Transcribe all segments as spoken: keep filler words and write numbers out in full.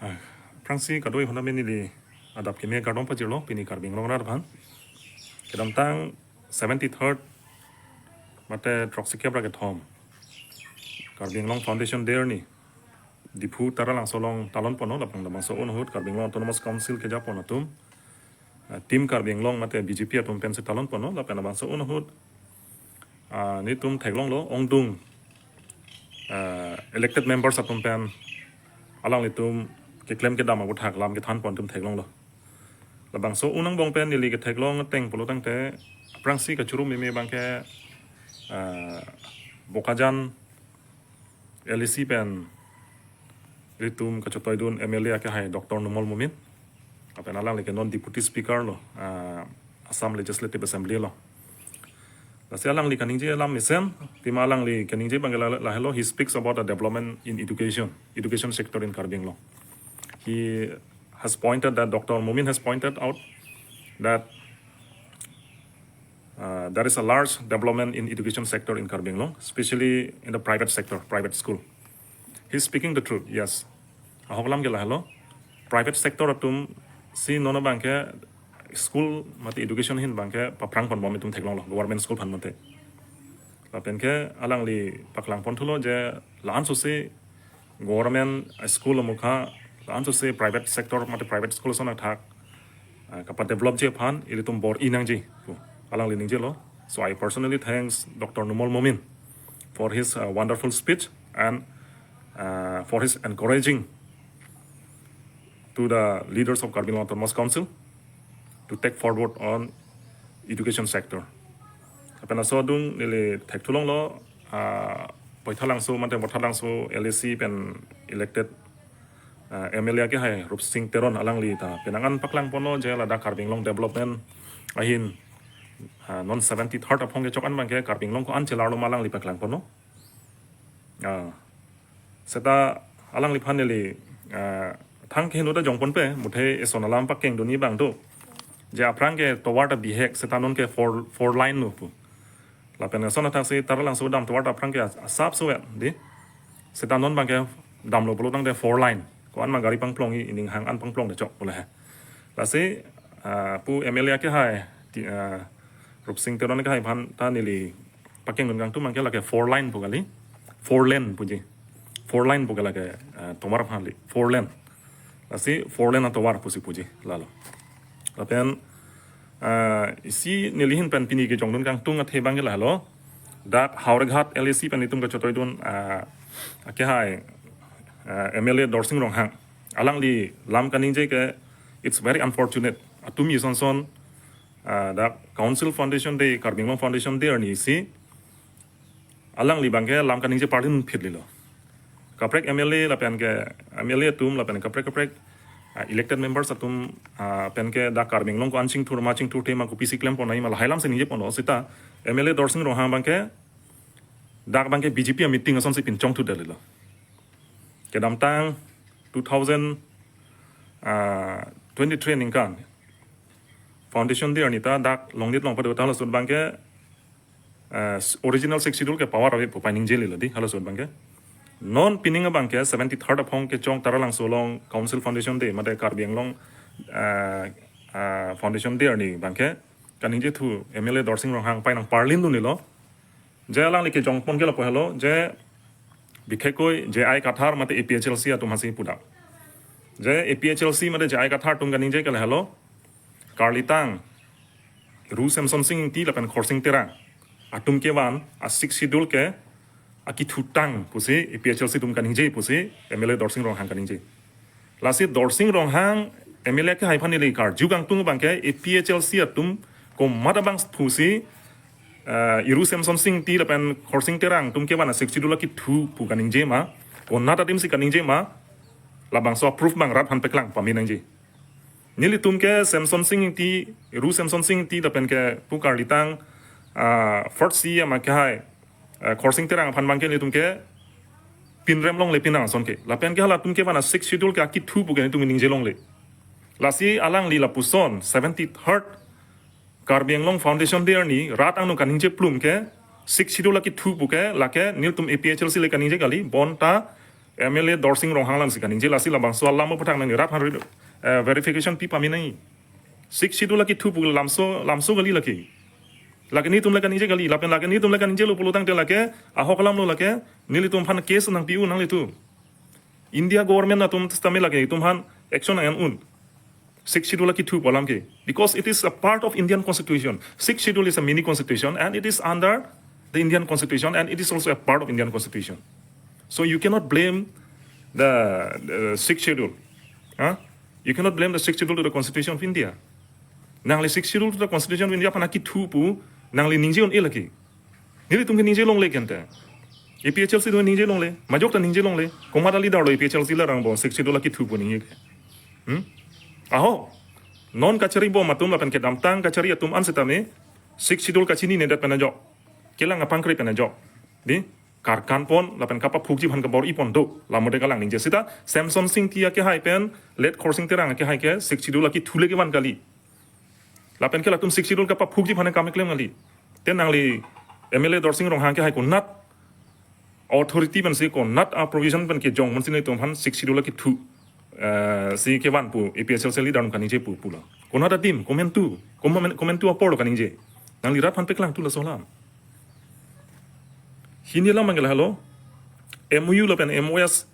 Aphrangsi kadoi honam neli adap keme kardom pajirlo pini Karbi Anglong arat aphan. Kedamtang seventy-third mate throksi kep ra kethom Karbi Anglong Foundation Day arni Diphu Taralangso along talon ponlo, lapen labangso ahut Karbi Anglong Autonomous Council kejapon atum, ah, Team Karbi Anglong mate B J P atum pensi talon ponlo, lapen labangso ahut, ah, nelitum theklonglo ongdung, ah, elected members atum pen alanglitum keklem kedam aputhak lam kethan pon atum theklonglo. Labangso ahut angbong pen neli ketheklong ateng pulo tangte aphrangsi kachuru meme abangke, ah, Bokajan L A C pen nelitum kachetoidun M L A akehai Doctor Numal Momin. Lapen alangli ke non Deputy Speaker lo, ah, Assam Legislative Assembly along. Lasi alangli kaningje alam mesen, tima alangli kaningje abangke la, lahelo, he speaks about the development in education, education sector in Karbi Anglong. He has pointed that, Doctor Momin has pointed out that, uh, there is a large development in education sector in Karbi Anglong, especially in the private sector, private school. He's speaking the truth, yes. Ahok alam ke lahelo. Private sector atum si non abangke school mate education ahin abangke paphrang ponbom itum theklonglo, government school aphan mate. Lapen ke alangli paklang ponthulo je la-an sose government school amukha, la-an sose private sector mate private school ason athak, ah, kapadevelopji aphan ilitum bor-i nangji pu alangli ningjelo. So I personally thanks Doctor Numal Momin for his, uh, wonderful speech and, uh, for his encouraging to the leaders of Karbi Anglong Autonomous Council to take forward on education sector. Lapen laso adung neli thekthulonglo, ah, Poithalangso mate Bothalangso L A C pen elected, ah, M L A akehai Rupsing Teron, alangli ta penang an paklang ponlo je ladak Karbi Anglong development ahin, ah, non seventy-third aphong kechok an abangke Karbi Anglong ko-an chelarlo ma alangli paklang ponlo. Ah, seta alangliphan neli, ah, thang keheno ta jongponpe, muthe eson alam pakengdunji abang do. Je aphrang ke tovar ta bihek, seta non ke four, four lane lo pu. Lapen eson athak si Taralangso dam tovar ta aphrang ke as-, asap so ya, di. Seta non abangke damlo pulo tangte four lane. Ko-an ma gari pangplongji, ining hang an pangplong de chok pule he. Lasi, ah, pu M L A akehai, ti, ah, Rupsing Teron akehai aphan ta neli pakengdun kangtung abangke lake four lane pu kali, four lane puji, four lane pu ke lake, eh, tovar aphan kali, four lane. Lasi four lane atovar pusi puji lalo. Lapen, eh, isi neli ahin pen pini kejongdun kangtung athe abangke lahelo. Dak Howraghat L A C pen itum kachetoidun, eh, akehai, eh, M L A Dorsing Ronghang. Alangli lam kaningje ke, it's very unfortunate. Atum ison son, ah, dak Council Foundation Day, Karbi Anglong Foundation Day arni si alangli abangke lam kaningje parlin phit lilo. Kaprek M L A lapen ke M L A atum lapen kaprek kaprek, ah, elected members atum, ah, pen ke dak Karbi Anglong ko-an chingthur ma chingthur the ma kopisi klem pon nangji ma lahai lam si ningje ponlo seta M L A Dorsing Ronghang abangke dak abangke B J P a-meeting ason si pinchong thu dalilo. Kedamtang two thousand, ah, twenty-three aningkan Foundation Day arni ta dak Longnit along pado ta halaso abangke, ah, original Sixth Schedule ke power ave pu pai ningje lilo di halaso abangke. Non pining abangke seventy-third aphong kechok Taralangso along Council Foundation Day mate Karbi Anglong, ah, ah, Foundation Day arni abangke kaningje thu M L A Dorsing Ronghang pai nangparlindun lilo. Je alangli kejongpon ke lapu helo, je bikhekkoi J I Kathar mate A P H L C atum hasi pudak. Je A P H L C mate J I Kathar atum kaningje ke lahelo, karlitang Ru Semsonsing Ingti lapen Khorsing Terang atum kevan a-Sixth Schedule ke akithutang pusi A P H L C atum kaningje pusi M L A Dorsing Ronghang kaningje. Lasi Dorsing Ronghang M L A akehai aphan neli karju kangtung abangke A P H L C atum komat abang pusi, eh, Ru Semsonsing Ingti lapen Khorsing Terang atum kevan a-Sixth Schedule akithu pu kaningje ma, konat adim si kaningje ma, labangso a-proof abang rat aphan paklang pame nangji. Nelitum ke Semsonsing Ingti, Ru Semsonsing Ingti lapen ke pu karlitang, ah, fourth C E M akehai, ah, Khorsing Terang aphan abangke nelitum ke pinrem longle pinang ason ke. Lapen ke halatum kevan a-Sixth Schedule ke akithu pu ke nelitum ningje longle. Lasi alangli lapuson seventy-third Karbi Anglong Foundation Day arni rat angno kaningje plum ke Sixth Schedule akithu pu ke lake nelitum A P H L C le kaningje kali, bonta M L A Dorsing Ronghang alam si kaningje, lasi labangso alam aphuthak nangli rat aphan, eh, verification pi pame nangji. Sixth Schedule akethu pu lamso, lamso kali lake. Lake nelitum le kaningje kali, lapen lake nelitum le kaningjelo pulo tangte lake, ahok alamlo lake, nelitum aphan case nangpi-un nanglitum. India government atum sitame lake nelitum aphan action nang-en un. Sixth Schedule akethu pu alam ke. Because it is a part of Indian Constitution. Sixth Schedule is a mini constitution and it is under the Indian Constitution and it is also a part of Indian Constitution. So you cannot blame the, the Sixth Schedule. Huh? You cannot blame the Sixth Schedule to the Constitution of India. Nangli Sixth Schedule to the Constitution of India aphan akethu pu, nangli ningje un-e lake. Nelitum ke ningje longle kente. A P H L C atum ningje longle. Majok ta ningje longle. Komat a-leader lo A P H L C alam abang Sixth Schedule akethu pu ningje ke. Hmm? Aho. Non kachari bom atum lapen kedamtang kachari atum an sitame Sixth Schedule kachininedet pen ajok, kelang apangkre pen ajok, dei, karkan pon lapen kapaphukji aphan kabor-i pon do. La mo de kalang ningje sita Semson Sing Ingti akehai pen late Khorsing Terang akehai ke Sixth Schedule akethu le kevan kali. Lapen ke latum Sixth Schedule kapaphukji aphan kam keklem kali. Te nangli M L A Dorsing Ronghang akehai konat authority pensi, konat a-provision pen kejong pensi nelitum aphan Sixth Schedule akethu, eh, si kevan pu A P H L C a-leader atum kaningje pu pulo? Konat adim, komantu, koman-, komantu apor lo kaningje? Nangli rat aphan paklangthu laso alam. Hini alam abang ke lahelo, M O U lapen M O S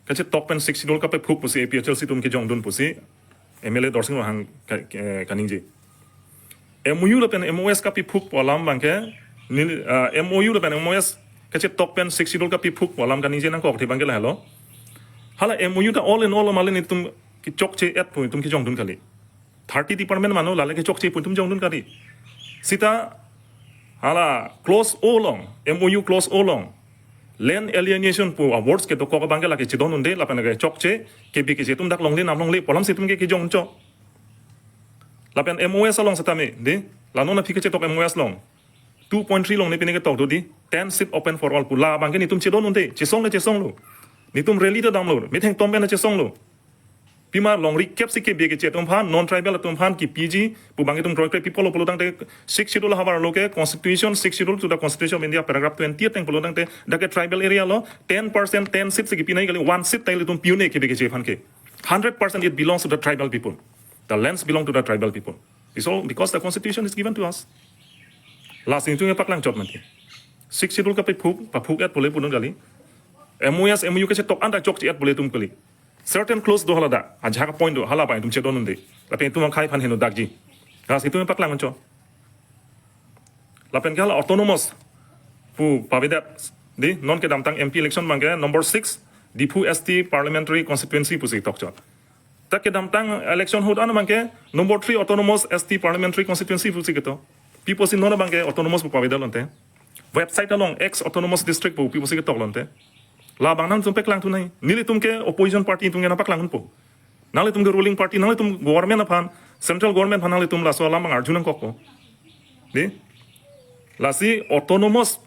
kachetok pen Sixth Schedule kapaphuk pusi A P H L C atum kejongdun pusi M L A Dorsing Ronghang ka-, eh, kaningje. M O U lapen M O S kapaphuk pu alam abang ke, neli, ah, M O U lapen M O S kachetok pen Sixth Schedule kapaphuk pu alam kaningje nangkok athe abang ke lahelo. Hala M O U ta all in all mali nelitum kechokche-et pu nelitum kejongdun kali. Thirty department mano, lale kechokche pu nelitum jongdun kali. Sita hala clause O along, M O U clause O along, land alienation pu a-words kedokok abang ke lake chedon un-e lapen ke chokche, kebe keche atum dak longle nam longle pu alam si itum ke kejong chok. Lapen M O S along sitame, dei, la non aphi kachetok M O S along two point three along ne pine ketok do, dei, ten seat open for all pu, labang ke nelitum chedon un-e, chesong le chesong lo. Nelitum rally ta damlo, methang tom pen chesong lo. Pima longri kep si kebe keche atum aphan, non-tribal atum aphan kepiji pu abang itum kroikre pi pulo pulo tangte, Sixth Schedule ahavar lo ke Constitution, Sixth Schedule to the Constitution of India paragraph twenty ateng pulo tangte, dak ke tribal area lo, ten percent, ten seat si kepi nangji kali, one seat ta ilitum pi un-e kebe keche aphan ke. Hundred percent it belongs to the tribal people. The lands belong to the tribal people. It's all because the Constitution is given to us. Lasi itum paklang chot mati. Sixth Schedule kapaphuk, paphuk-et pule pudun kali. M O S, M O U kachetok anta chokche-et pule itum kali. Certain clause do hala dak, ajahak a-point do, hala abang itum chedon un-e. Lapen itum akhai aphan heno dakji. Lasi itum paklang chot. Lapen ke hala autonomous pu pavedet, dei, non kedamtang M P election abang ke number six Diphu S T parliamentary constituency pusi tok chot. Ta kedamtang election ahut an abang ke number three autonomous S T parliamentary constituency pusi ketok. Pi pusi non abang ke autonomous pu pavedet lonte? Website along ex autonomous district pu pi pusi ketok lonte? Labang nangtum paklangthu nangji. Nelitum ke opposition party itum ke nangpaklang un-e po. Nanglitum ke ruling party, nanglitum government aphan, central government aphan nanglitum laso alam abang arju nangkok po. Dei? Lasi autonomous,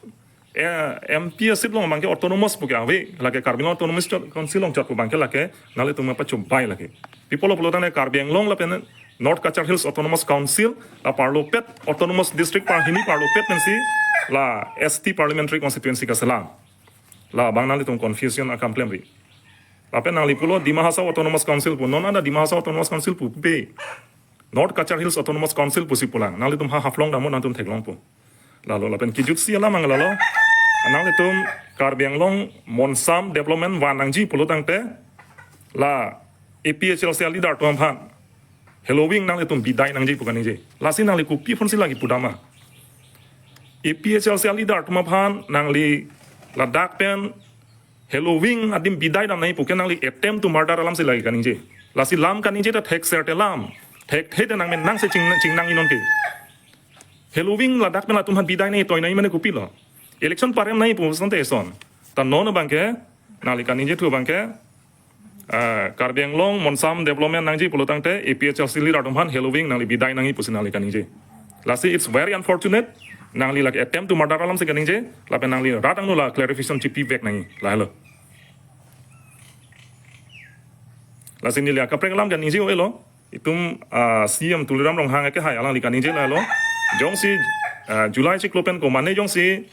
eh, M P a-seat along abang ke autonomous pu ke ave, lake Karbi Anglong Autonomous Council along chot pu abang ke lake nanglitum pachobei lake. Pi pulo pulo tangte Karbi Anglong lapen North Cachar Hills Autonomous Council, la parlopet autonomous district par hini parlopet pensi la S T parliamentary constituency kaselam. Labang nanglitum confusion akam klemri. Lapen nangli pulo Dima Hasao Autonomous Council pu, non anta Dima Hasao Autonomous Council pu pupe. North Cachar Hills Autonomous Council pusi pulang. Nanglitum ha Haflong damnon nangtum theklong po. Lalo lapen kejutsi alam abang lalo, nanglitum Karbi Anglong Monsam development van nangji pulo tangte, la A P H L C a-leader atum aphan heloving nanglitum bidai nangji pu kaningje. Lasi nangli kopi aphansi lagi pudam ma? A P H L C a-leader atum aphan nangli ladak pen heloving adim bidai dam nangji pu ke nangli attempt to murder alam si lagi kaningje. Lasi lam kaningje ta thekserte lam. Thekthe te nangmen nangsi ching, chingnangji non ke. Heloving ladak pen latum aphan bidai nangji toi nangji mane kopilo? Election parem nangji pu sante eson. Ta non abang ke nangli kaningjethu abang ke, ah, Karbi Anglong Monsam development nangji pulo tangte A P H L C a-leader atum aphan heloving nangli bidai nangji pusi nangli kaningje. Lasi it's very unfortunate. Nangli lake attempt to murder alam si kaningje. Lapen nangli rat angno la clarification chipi vek nangji. Lahelo. Lasi neli akaprek alam kaningje o-elo. Itum, ah, C M Tuliram Ronghang akehai alangli kaningje lahelo. Jongsi, ah, July chiklo pen komane jongsi,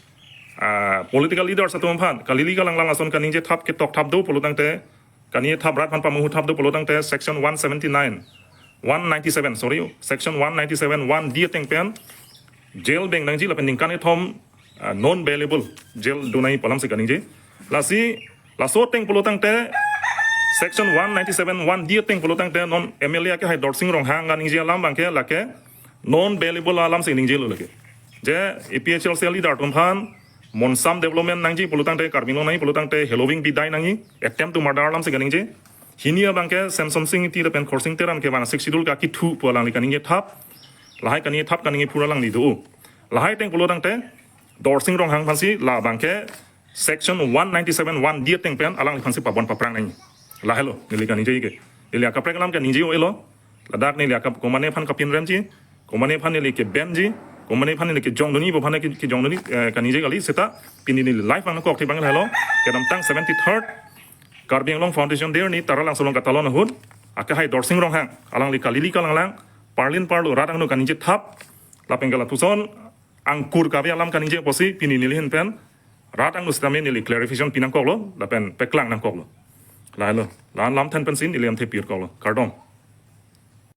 ah, political leaders atum aphan kalili kalanglang ason kaningje thap ketok thap do pulo tangte, kaningje thap rat aphan pamuhu thap do pulo tangte section one seventy-nine, one ninety-seven, sorry, section one ninety-seven one D ateng pen jail beng nangji lapen ningkan kethom, ah, non bailable jail do nangji pu alamsi kaningje. Lasi laso ateng pulo tangte section one ninety-seven one D ateng pulo tangte non M L A akehai Dorsing Ronghang kaningje alam abangke lake non bailable alamsi ningjelo lake. Je A P H L C leader atum aphan monsam development nangji pulo tangte, Karbi Anglong nangji pulo tangte, heloving bidai nangji, attempt to murder alamsi kaningje. Hini abangke Semsonsing Ingti lapen Khorsing Teron ke bang Sixth Schedule kakithu pu alangli kaningje thap. Lahai kaningje thap kaningje phura alangli do. Lahai ateng pulo tangte Dorsing Ronghang aphansi la abangke section one ninety-seven one D ateng pen alangliphansi pabon paprang nangji. Lahelo neli kaningje ke. Neli akaprek alam kaningje-o elo. Ladak neli akap komatne aphan kapinremji, komatne aphan neli kebenji, komatne aphan neli kejongdunji, pu aphan ke, kejongdunji, eh, kaningje kali seta pini neli live angnangkok thibang lahelo. Kedamtang seventy-third Karbi Anglong Foundation Day arni Taralangso along katalon ahut akehai Dorsing Ronghang alangli kalili kalanglang, parlin parlo rat angno kaningje thap, lapen ke lapuson angkur kave alam kaningje apotsi pini neli ahin pen rat angno sitame neli clarification pinangkoklo lapen paklang nangkoklo. Lahelo, la-an lam than pensi neli amthe pirkoklo. Kardom.